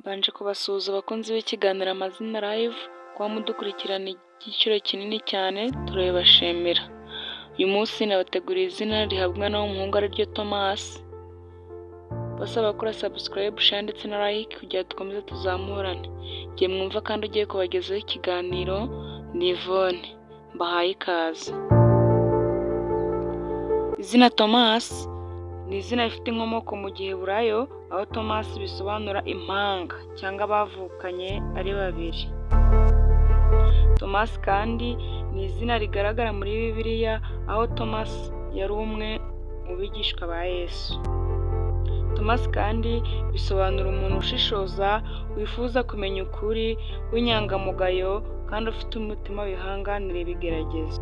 Mbanje kubasuhuza abakunzi b'ikiganiro Amazina Live, kuba mudukurikirana igiciro kinini cyane turabibashimira. Uyu munsi nabateguriye izina rihabwa umwana w'umuhungu ariryo Thomas, basaba gukora subscribe, share ndetse na like kugira dukomeze tuzamurane. Igihe mwumva kandi ugiye kubagezaho ikiganiro ni Yvonne, mbahaye ikaze. Izina Thomas ni izina rifite inkomoko mu Giheburayo, aho Thomas bisobanura impanga cyangwa abavukanye ari babiri. Thomas kandi ni izina rigaragara muri Bibiliya, aho Thomas yari umwe mu bigishwa ba Yesu. Thomas kandi bisobanura umuntu ushishoza, wifuza kumenya ukuri, w'inyangamugayo kandi ufite umutima wihanganira ibigeragezo.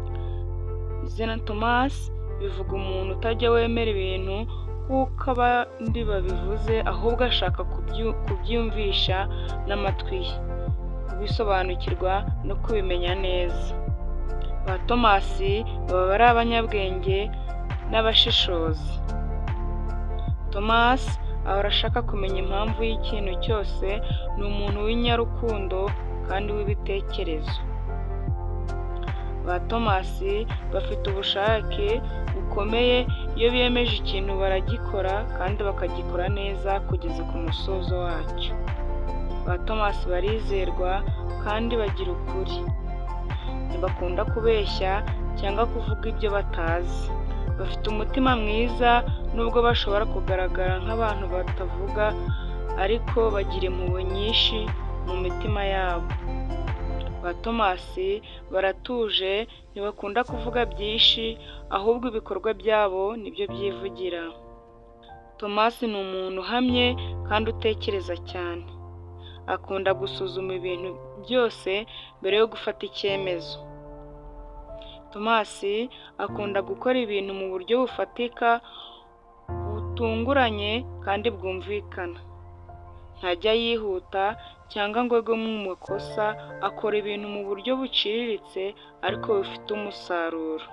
Izina Thomas bivuga umuntu utajya wemera ibintu kuko abandi babivuze, ahubwo ashaka kubyiyumvisha n'amatwi ye, kubisobanukirwa no kubimenya neza. Ba Thomas baba ari abanyabwenge n'abashishozi. Thomas ahora ashaka kumenya impamvu y'ikintu cyose, ni umuntu w'inyarukundo kandi w'ibitekerezo. Ba Thomas bafite ubushake bukomeye, iyo biyemeje ikintu baragikora kandi bakagikora neza kugeza ku musozo wacyo. Ba Thomas barizerwa kandi bagira ukuri, ntibakunda kubeshya cyangwa kuvuga ibyo batazi. Bafite umutima mwiza nubwo bashobora kugaragara nk'abantu batavuga, ariko bagira impuhwe nyinshi mu mitima yabo. Ba Thomas baratuje, ntibakunda kuvuga byinshi, ahubwo ibikorwa byabo nibyo byivugira. Thomas ni umuntu uhamye kandi utekereza cyane. Akunda gusuzuma ibintu byose mbere yo gufata icyemezo. Thomas akunda gukora ibintu mu buryo bufatika, butunguranye kandi bwumvikana. Ntajya yihuta cyangwa ngo agwe mu makosa, akora ibintu mu buryo buciriritse ariko bufite umusaruro.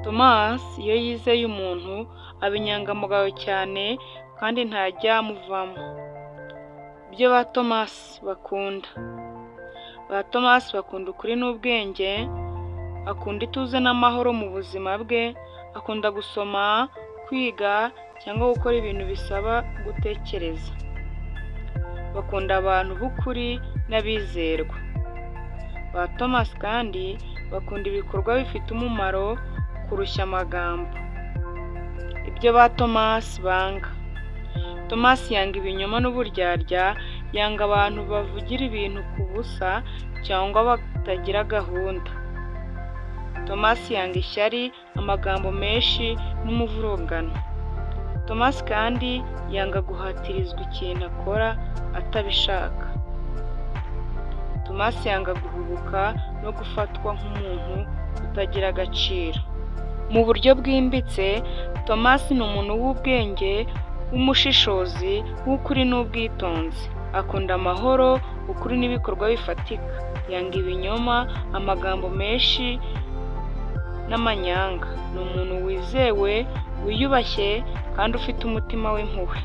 Thomas iyo yizeye umuntu aba inyangamugayo cyane kandi ntajya amuvamo. Ibyo ba Thomas bakunda: Ba Thomas bakunda ukuri n'ubwenge, akunda ituze n'amahoro mu buzima bwe, akunda gusoma, kwiga cyangwa gukora ibintu bisaba gutekereza. Bakunda abantu b'ukuri n'abizerwa. Ba Thomas kandi bakunda ibikorwa bifite umumaro kurusha amagambo. Ibyo ba Thomas banga: Thomas yanga ibinyoma n'uburyarya, yanga abantu bavugira ibintu ku busa cyangwa batagira gahunda. Thomas yanga ishyari, amagambo menshi n'umuvurungano. Thomas kandi yanga guhatirizwa ikintu akora atabishaka. Thomas yanga guhubuka no gufatwa nk'umuntu utagira agaciro. Mu buryo bwimbitse, Thomas ni umuntu w'ubwenge, w'umushishozi, w'ukuri n'ubwitonzi. Akunda amahoro, ukuri n'ibikorwa bifatika. Yanga ibinyoma, amagambo menshi n'amanyanga. Ni umuntu wizewe, wiyubashye kandi ufite umutima w'impuhwe.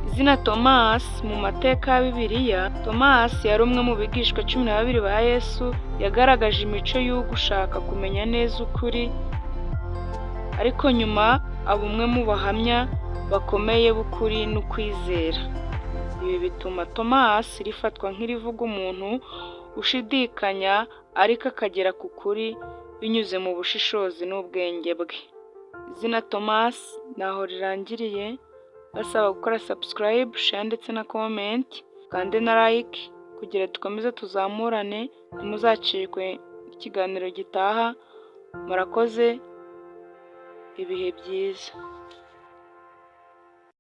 Izina Thomas mu mateka ya Bibiliya: Thomas yari umwe mu bigishwa 12 ba Yesu, yagaragaje imico y'ugushaka kumenya neza ukuri, ariko nyuma aba umwe mu bahamya bakomeye b'ukuri n'ukwizera. Ibi bituma Thomas rifatwa nk'irivuga umuntu ushidikanya ariko akagera ku kuri binyuze mu bushishozi n'ubwenge bwe. Izina Thomas ntaho rirangiriye, basaba gukora subscribe, share ndetse na comment, kandi na like kugira dukomeze tuzamurane, ntimuzacikwe n'ikiganiro gitaha, murakoze, ibihe byiza.